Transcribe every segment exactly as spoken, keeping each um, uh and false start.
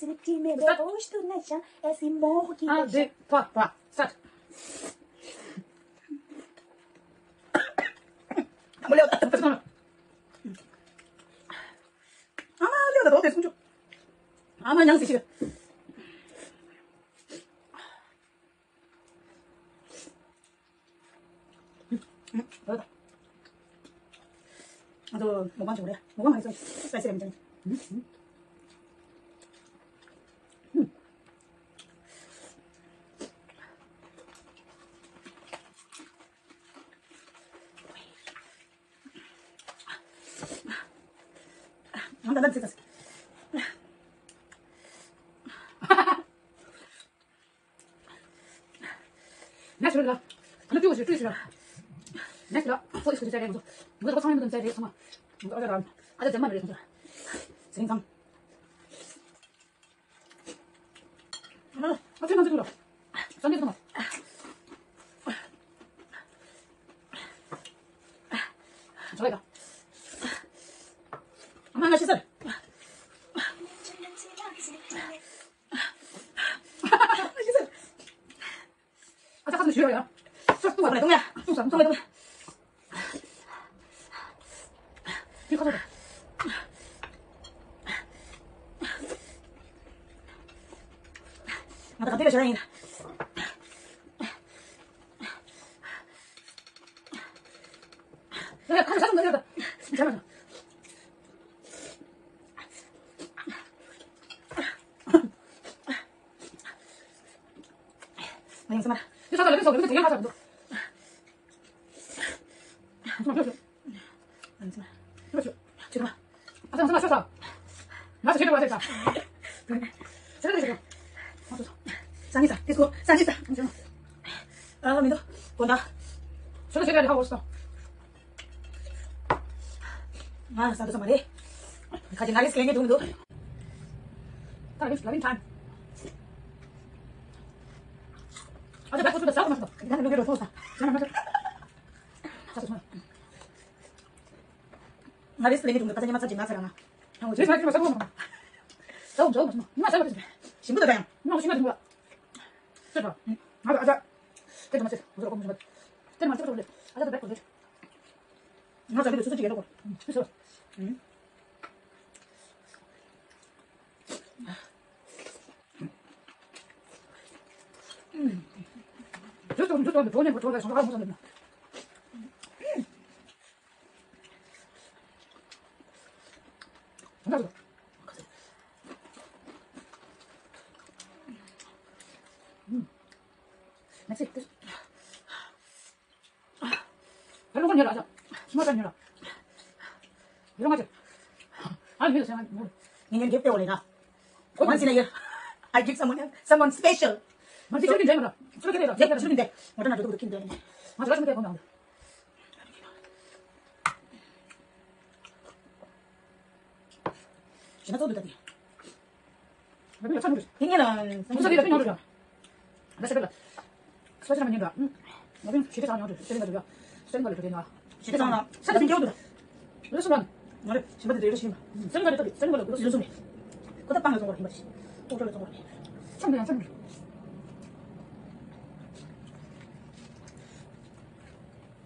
Seni kime de hoştu ne şan, esi mohu ki ཨ་འདི་ཕ་ཕ་སད། ཨ་མ་ལེ། ཨ་མ་ལེ། ད་དོ་དེ་སུམ་ཅུ། ཨ་མ་ཉང་སི་ཤི། ཨ་ཏོ་མོ་གང་བྱུང་རེད། མོ་གང་མ་རེད་སོང་། སའི་སི་རེད་མི་འདུག་ང་ད་ལྟ་ཚིག་ཚིག Next ལ། ཨ་ནི་ཀྲུའུ་ཞིག་ཀྲུའུ་ཞིག་ལ། Next ལ། ཕོ་ཨིས་ཁུ་ཅི་ཅ་རེད་ང་ཚོ། ང་ཚོ་ཚང་མ་མི་དུམ་ཚད་རེད་ཚང་མ། ང་ཚོ་ཨ་ཅག་ར། ཨ་ཅག་ཚང་མ་མི་རེད་ཚང་མ། ཟིང་ཚང་། ཨ་ཅག་ང་ཚོ་ཀྲུའུ་ལ། ཚང་མ་ཚང་མ། ཚང་མ་ཡོད་ད། ཨ་མ་ང་ཤི་ཚར། ཨ་ཙག་ཁ་སང་ཞུས་ཡོད་ཡ། ཤོག་ཏུ་བ་ལ་གཏོང་ཡ། གཏོང་ས་གཏོང་ས་གཏོང་ས། ཁྱོད་ཁ་ཚོ་དང་། ང་ད་ག་དུས་ལ་ཞོ་ཡ་ཡིན། ཡ་ཡ་ཁ་ཚོ་ཁ་ཚོ་ང་ཡོད་ད། ཞོ་མ་ཞོ། ང་ཡང་སེམས་མ། དེ་ས་ད་ལ་དེ་སོགས་ལ་དེ་ཡང་ཁ་ཚ་མི་འདུག་ང་ཡང་སེམས་མ། ཁྱོད་ཁ། ཨ་ཙང་སེམས་མ་ཤོར་ས། ང་ཚོ་ཁྱོད་ཁ་ཚ་ས། ཁྱོད་ཁ་ཚ་ས། ང་ཚོ་ས། སང་ཉིན་ས། དེ་སྐོར་སང་ཉིན་ས། ཨ་མི་འདུག་དགོངས་དག་ཁྱོད་ཁ་ཚ་ས་ཧ་འོ་སོ། ང་ས་འདུག་ས་མ་རེད། ཁ་ཅིག་ང་རེ་སྐད་ངེས་འདུག་མི་འདུག་ད་རིང་ལ་རིང་ཐང་། ཨ་ཅག་ད་ཁོ་ཚོ་ད་ཟ་གོ་མ་སོང་། ད་ནི་ལུག་གི་རོ་ཐོག་ས། ཟ་མ་མ་ཟ། ང་རེ་སི་ལེ་ནི་དུང་གི་ཁ་ཚ་ཉི་མ་ཚ་ཅིག་ང་ཚ་ར་ང་། ཧང་ཝེ་ཅི། ཟ་མ་ཟ་གོ་མ་སོང་། ཟ་འོ་ཟ་འོ་མ་སོང་། ཉི་མ་ཟ་གོ་ཟ། ཞིམ་པོ་ད་ད་ཡང་། ཉི་མ་ཞིམ་པོ་ད་ཡང་། ཟ་གོ། ང་ཨ་ཅག་ཁྱེད་ཚོ་མ་ཟེར། ང་ཚོ་ཁོ་མོ་ཟེར་བ། ཁྱེད་ཚོ་མ་ཟེར་བ་ཟེར། ཨ་ཅག་ད་བེད་ཁོ་ཟེར། ང་ཟ་གི་འདུག་སོ་སོ་ཅིག་ཡོད་དོ་ཁོ། ཨུ་སོ། ཨུ། ཇུས་ཏོ་ཇུས་ཏོ་འདི་གྲོ་ཉན་པ་གྲོ་ལ་ཞོགས་ཨ་མོ་ས་འདི་ན། ང་ཚོ། ཚིག་དེ། བེ་རུང་ཁོ་ཉོ་ར་ཨ་ཅག་མོ་ས་ཉོ་ར། བེ་རུང་ཨ་ཅག་ཨ་ཉོ་ར་ས་ཉོ་ར། ངེད་ཉོ་རྒྱབ་སྟེ་འོ་ལེ་ན། Once in a year, I give someone else, someone special. མ་ཚིག་ཚིག་འདྲ་མ་ར། ཚིག་འདྲ་ར། ཚིག་འདྲ་ར། ང་ཚོ་ལ་ཚིག་འདྲ། ང་ཚོ་ལ་ཚིག་འདྲ། ཞེ་ན་ཚོགས་འདུ་ད་དེ། ཡིན་ངེས་ལ། ང་ཚོ་ལ་ཡོད་རེད། ང་ཚོ་ལ། སོ་སོ་ལ་མ་ཉན་པ། ང་ཚོ་ཞི་བདེ་བཟང་ཡོང་དུས་སེ་རིང་ག་ལ་ཡོད། སེ་རིང་ག་ལ་ཡོད། ཞི་བདེ་བཟང་ལ། ས་ཆ་མི་འགྱུར་འདུག་རེ་སུ་རང་། ང་རེ་ཞིམ་པ་དེ་རེ་རེ་ཞིམ། སེ་རིང་ག་ལ་ཡོད། སེ་རིང་ག་ལ་ཡོད། རེ་སུ་མེད། ཁོ་ད་པང་ལ་བཙོང་བར་ཡིན་པ་ཞིག་ཏོག་ཏོག་ལ་བཙོང་བར་ཡིན། ཆམ་དེ་ཡང་ཆམ་དེ།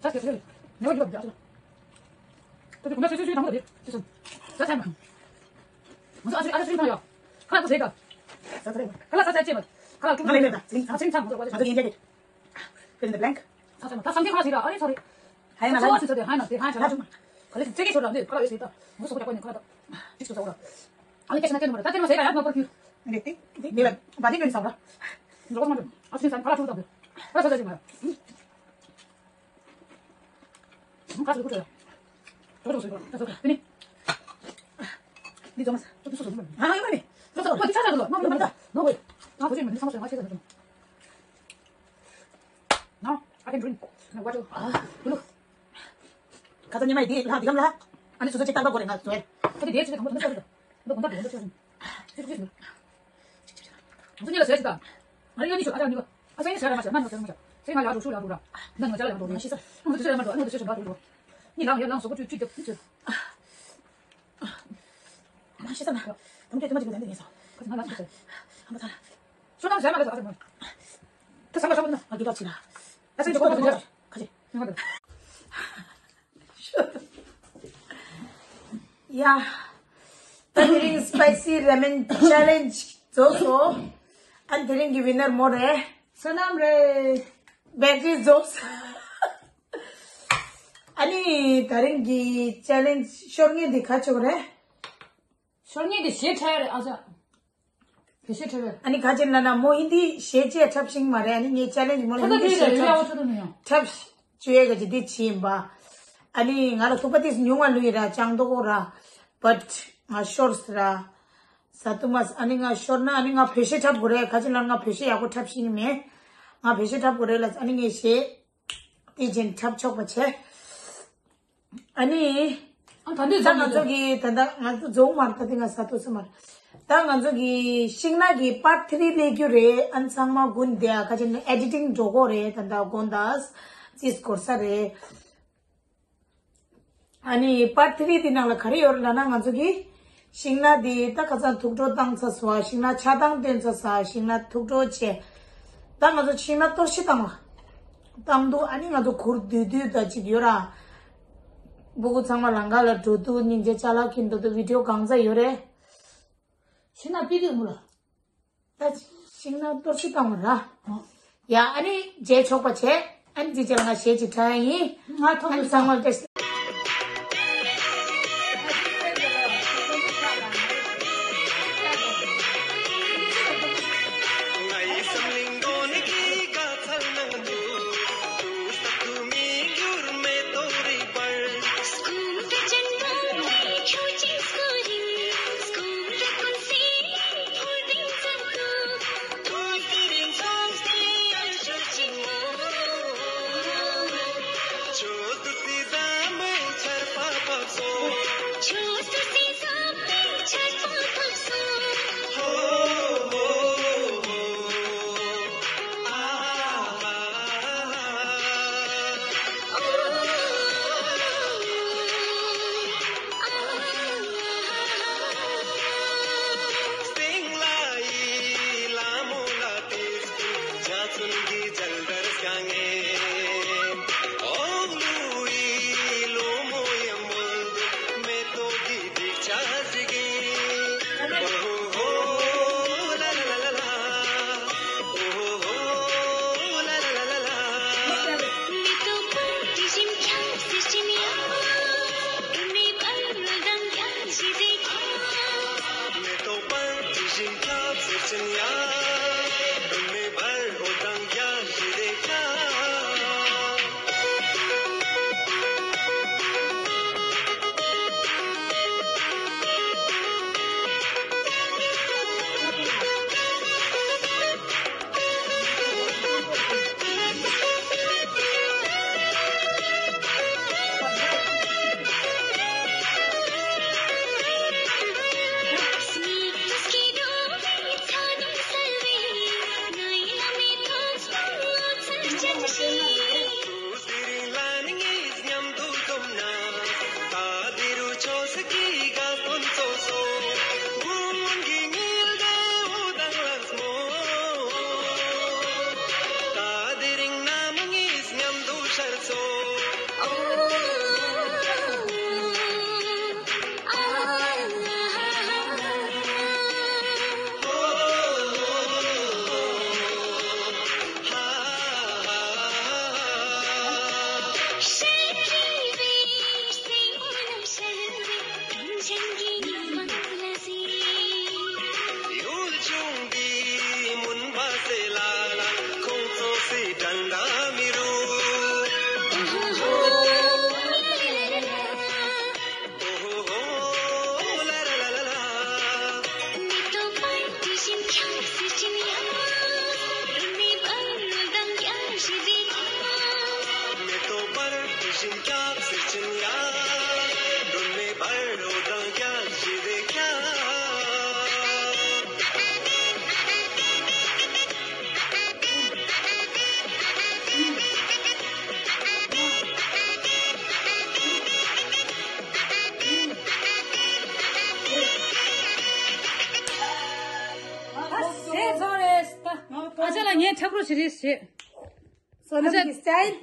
ས་ཆ་དེ་ནེ་བ་ཡོད་པ་རྒྱག་ས། ད་དེ་གོང་ས་སུས་སུས་དང་པོ་དེ་དེ་སོང་། ས་ཆ་མ། ང་ཚོ་ཨ་ཚོ་ཨ་ཚོ་ཚིག་ཐང་ཡོད། ཁ་ལག་ཚོ་ཟས་ག་ཁ་ལག་ས་ཆ་ཅེས་མ། ཁ་ལག་ཀྲུང་ལ་ཡོད་ད་ཚིག་ཐང་ཚིག་ཐང་ང་ཚོ་ང་ཚོ་ཡིན་གྱི། Fill in the blank. ས་ཆ་མ་ད་སང་ཁྱེད་ཁ་ལག་ཟས་ག་ཨ་རེ་ཚ་རེ། ཧ་ཡ་ན་ལ་ཚ་ཚ་དེ་ཧ་ཡ་ན་དེ་ཧ་ཡ་ན་ལ་ཅུང་། ག་ལེ་ཚེ་གི་ཆོ་ར་འདི་ཁ་ལག་ཡོད་ཟས་ད་ང་ཚོ་སོག་པོ་རྒྱག་པ་ཡིན་ཁ་ལག་ད་ཅིག་ཚོ་ཟ་བ་ར། ཨ་ལེ་ཁྱེད་ཤི་ན་ཁྱེད་ནི་མ་ར་ད་ཁྱེད་ནི་མ་ཟས་ག་ཡ་ནོ་པར་ཁྱུ། འདི་དེ་འདི་ལ་བ་དེ་ཡོད་ནི་ཟ་བ་ར། འགྲོ་ག་སོང་མ་འགྲོ། ཨ་ཚོ་ཚ་ཁ་ལག་ཆུ་ད་འདི་ཁ་ལག་ས་ཆ་ཅིག་མ་ར། ཁ་ཚ་ཁུ་ཚ་ཡ། ཁོ་ཚོ་ཁོ་ཚོ་ཁོ་ཚོ་ཁོ་ཚོ་ཁོ་ཚོ་ཁོ་ཚོ། ཨ་ཡོད་མ་རེད། ཁོ་ཚོ་ཁོ་ཚོ་ཁོ་ཚོ་ཁོ་ཚོ་ཁོ་ཚོ་ཁོ་ཚོ། ཁོ་ཚོ་ཁོ་ཚོ་ཁོ་ཚོ། No, I can drink. No, water. ཨ། ཁ་ཚ་ཉི་མ་ཡི་དེ་ལྷག་དེ་གམ་ལྷག་ཨ་ནི་སོ་སོ་ཅིག་བཏང་པ་གོ་རེད་ང་ཚོ། ཁ་དེ་དེ་ཅིག་དང་པོ་དང་པོ་དང་པོ་དང་པོ་དང་པོ་དང་པོ། ང་ཚོ་གཉིས་ལ་ཟས་ཤིག་དང་། ང་རང་ཡང་གཉིས་ཤོག་ཨ་ཅག་གཉིས་ཀ་ཨ་ཅག་གཉིས་ཟས་ར་མ་ཟས་ང་ནོ་ཟས་ར་མ་ཟས་ཟས་ང་ཡག་འགྲོ་ཤུགས་ཡག་འགྲོ་ར། ང་ནོ་ཟས་ར་ཡག་འགྲོ་ང་ཤི་ས། ང་ཚོ་ཟས་ར་མ་འགྲོ་ཨ་ནོ་ཟས་ཤོག་འགྲོ་འགྲོ། གཉིས་ལའང་ཡར་ལངས་སོ་ཁོ་ཅུས་ཅུས་ཅུས་ཅུས། ང་ཤི་ས་ན། དམ་ཆོས་དུ་མ་ཅིག་ལ་འདི་ངེས་སོ། ཁ་ཅིག་ང་ལ་ཤི་ས། ཧམ་པ་ཚ། ཤོ་ནང་ཟས་མ་ལ་ཟ་ཨ་ཟ་མ། ད་ཟ་མ་ཟ་མ་ན་ང་གི་ད་ཅི་ར། ད་ཅི་འགྲོ་གོ་ད་ཅི་ར། ཁ་ཅིག་ང་ད། Yeah. ད་དེ་རིང་spicy ramen challenge རྫོགས་སོང་། ཨ་ནི་དེ་རིང་གི་winner མོ་རེད། བསོད་ནམས་རེད། བེ་ཀི་རྫོགས་སོང་། ཨ་ནི་དེ་རིང་གི་challenge ཤོར་མཁན་དེ་ག་ཆོག་རེད། ཤོར་མཁན་དེ་ཞེ་ཁྲལ་རེད་ཨ་ཅག་བེ་ཤེ་ཁྲལ་རེད། ཨ་ནི་ག་ཅེ་ན་ན་མོ་ཧིན་དི་ཞེ་ཅེ་འཁྲབ་ཤིང་མ་རེད། ཨ་ནི་ངའི་challenge མོ་ལ་ཧིན་དི་ཞེ་འཁྲབ་འཁྲབ་བཅུག་ཡ་ག་ཅི་དེ་བྱིན་པ། ཨ་ནི་ང་ལ་ཐུག་པ་དེ་ཉུང་བ་ལུས་ར་ཅང་ཏོ་གོ་ར། But ང་ཤོར་སི་ར། ས་ཏུ་མ་ཨ་ནི་ང་ཤོར་ན་ཨ་ནི་ང་བེ་ཤེ་འཁྲབ་དགོས་རེད། ག་ཅེ་ན་ང་བེ་ཤེ་ཡག་པོ་འཁྲབ་ཤིང་མེད། ང་བེ་ཤེ་འཁྲབ་དགོས་རེད་ལ་ཨ་ནི་ངའི་ཞེ། དེ་བྱིན་འཁྲབ་ཆོག་པ་བྱས། ཨ་ནི། ཨ་ད་འདི་ད་ང་ཚོ་གི་ད་ད་ང་ཚོ་རྫོང་མར་ད་འདི་ང་ས་ཏོ་སི་མར། ད་ང་ཚོ་གི་ཤིང་ནགས་ཀྱི་part three སླེབས་རྒྱུ་རེད། ཨ་ནི་ཚང་མ་དགུན་དེ་ཨ་ཁ་ཅན་editing འགྲོ་གོ་རེད། ད་ད་དགོན་དག་རྩིས་འཁོར་ས་རེད། ཨ་ནི་part three དེ་ནང་ལ་ག་རེ་ཡོད་རེད་ལབ་ན་ང་ཚོ་གི་ཤིང་ནགས་དེ་ད་ཁ་སང་ཐུགས་སྤྲོ་བཏང་ཚར་སོང་། ཤིང་ནགས་ཆ་ཚང་བཏོན་ཚར་སོང་། ཤིང་ནགས་ཐུགས་སྤྲོ་བྱས། ད་ང་ཚོ་ཤིང་ནགས་གཏོར་བཤིག་བཏང་བ། བཏང་འདུག་ཨ་ནི་ང་ཚོ་གུར་བསྡུས་བསྡུས་ད་ཅིག་ཡོད་ར། སྤུ་གུ་ཚང་མ་ལམ་ཁ་ལ་འགྲོ་འདུག་སྙིང་རྗེ་ཅ་ལག་འཁྱེར་འགྲོ་འདུག་བི་ཌིའོ་གང་ཚ་ཡོད་རེད། ཤིང་ནགས་པི་ཏི་མུ་ལ། ད་ཤིང་ནགས་གཏོར་བཤིག་བཏང་བ་ར། ཡ་ཨ་ནི་རྗེས་ཆོག་པ་བྱས། ཨ་ནི་འདི་རྗེས་ལ་ང་གཞས་ཅིག་འཁྲབ་ཡ་ཡིན། ང་ཐོག་ཨ་ནི་ཚང་མ་བཀྲ་ཤིས། ངས་འཁྲབ་རོགས་བྱེད་རེས་བྱེད། བསོད་ནམས་ཀྱི་སི་ཊའིལ།